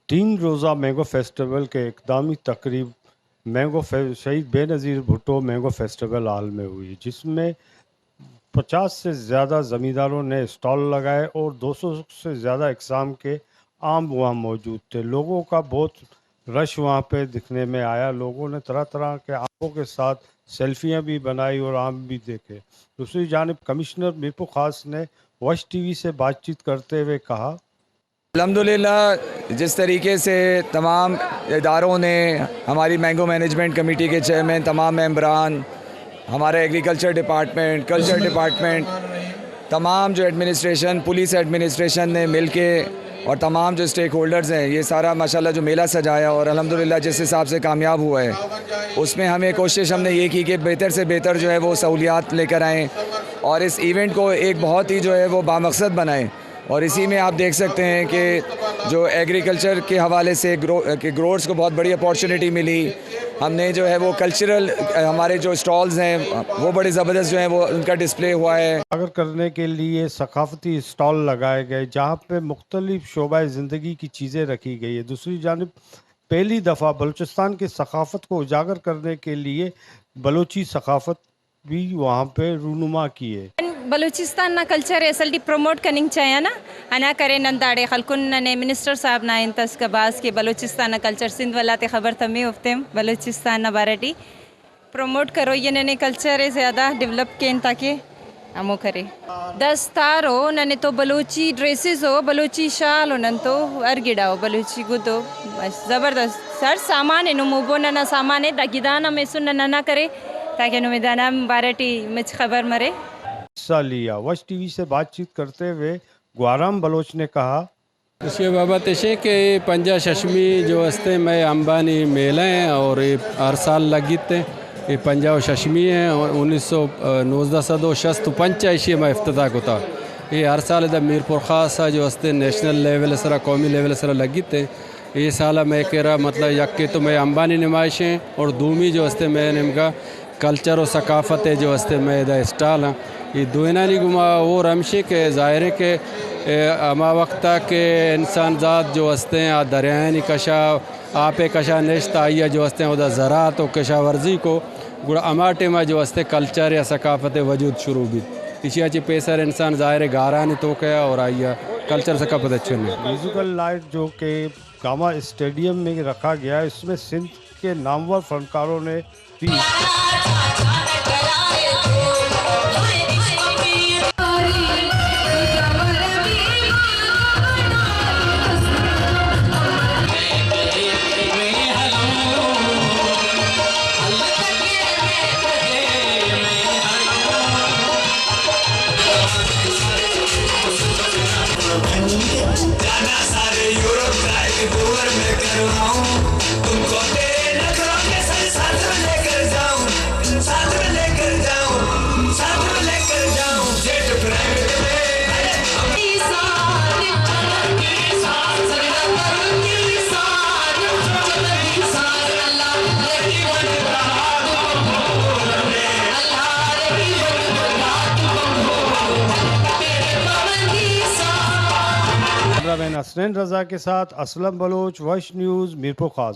تین روزہ mango festival کے اختتامی تقریب مینگو فے-، شہید بے نظیر بھٹو مینگو فیسٹیول ہال میں ہوئی، جس میں پچاس سے زیادہ زمینداروں نے اسٹال لگائے اور دو سو سے زیادہ اقسام کے آم وہاں موجود تھے۔ لوگوں کا بہت رش وہاں پہ دکھنے میں آیا۔ لوگوں نے طرح طرح کے آموں کے ساتھ سیلفیاں بھی بنائی اور آم بھی دیکھے۔ دوسری جانب کمشنر میرپور خاص نے وش ٹی وی سے بات چیت کرتے ہوئے کہا، الحمدللہ، جس طریقے سے تمام اداروں نے، ہماری مینگو مینجمنٹ کمیٹی کے چیئرمین، تمام ممبران، ہمارا ایگریکلچر ڈپارٹمنٹ، کلچر ڈپارٹمنٹ، تمام جو ایڈمنسٹریشن، پولیس ایڈمنسٹریشن نے مل کے اور تمام جو اسٹیک ہولڈرز ہیں، یہ سارا ماشاءاللہ جو میلہ سجایا اور الحمدللہ جس حساب سے کامیاب ہوا ہے، اس میں ہمیں کوشش ہم نے یہ کی کہ بہتر سے بہتر جو ہے وہ سہولیات لے کر آئیں اور اس ایونٹ کو ایک بہت ہی جو ہے وہ بامقصد بنائیں۔ اور اسی میں آپ دیکھ سکتے ہیں کہ جو ایگریکلچر کے حوالے سے گرو-، کہ گروورز کو بہت بڑی اپارچونیٹی ملی۔ ہم نے جو ہے وہ کلچرل، ہمارے جو اسٹالز ہیں، وہ بڑے زبردست جو ہیں، وہ ان کا ڈسپلے ہوا ہے۔ اجاگر کرنے کے لیے ثقافتی اسٹال لگائے گئے، جہاں پہ مختلف شعبۂ زندگی کی چیزیں رکھی گئی ہے۔ دوسری جانب پہلی دفعہ بلوچستان کی ثقافت کو اجاگر کرنے کے لیے بلوچی ثقافت بھی وہاں پہ رونما کیے۔ بلوچستان نا کلچر ءِ اصل ٹی پروموٹ کننگ چاہینا، ہندا کرے نن داڑے خلکن، ننے منسٹر صاحب نا انت اس کباس کہ بلوچستان نا کلچر، سندھ والا تے خبر تمے، اوفتے ہم بلوچستان نا بارہ ٹی پروموٹ کرو، یہ ننے کلچر ءِ زیادہ ڈیولپ کین تاکہ ہمو کرے۔ دستار ءُ ننے تو بلوچی ڈریسز ءُ بلوچی شال ءُ نن تو ہر گڑا ءُ بلوچی گد ءُ بس زبردست۔ ہر سامان ءِ نمو بو ننا سامان ءِ دا گدان ہم ایسن ننا کرے تاکہ نمے دانا ہم بارہ ٹی مچ خبر مرے۔ حصہ لیا۔ وش ٹی وی سے بات چیت کرتے ہوئے گوارام بلوچ نے کہا، ایشی ءِ بابت ایش ایں کہ اے پنجاہ ششمی جو ہستے مئے امبانی میلہ ایں اور اے ہر سال لگیت ایں۔ اے پنجاہ و ششمی ایں اور انیس سو، نوزدہ سد و شست و پنچ ءَ ایشی ءَ ما افتتاح کتا۔ اے ہر سال ادا میرپور خاص ءَ جو ہستے نیشنل لیول ءِ سرا، قومی لیول ءِ سرا لگیت ایں۔ اے سال ءَ مئے کرا مطلب یکے تو مئے امبانی نمائش ایں اور دومی جو ہستے مئے نیمگا کلچر و ثقافت ءِ جو ہستے مئے ادا اسٹال ایں۔ اے دوئینانی گوما اور ہمشی کہ ظاہر ایں کہ، اے، ہما وقت ءَ کہ انسان ذات جو ہستے آ دریایانی کشا، آپ ءِ کشا نشت، آئی ءَ جو ہستے اودا زراعت و کشاورزی کو، گڑا ہما ٹائم ءَ جو ہستے کلچر یا ثقافت ءِ وجود شروع بیت۔ ایشی ءَ چہ پیسر انسان ظاہر ایں گارانی توک ءَ اور آئی ءَ کلچر ثقافت اچھن ایں۔ میوزیکل نائٹ جو کہ گاما اسٹیڈیم میں رکھا گیا ہے، اس میں سندھ کے نامور فنکاروں نے کیمرہ مین حسنین رضا کے ساتھ اسلم بلوچ، وش نیوز، میرپور خاص۔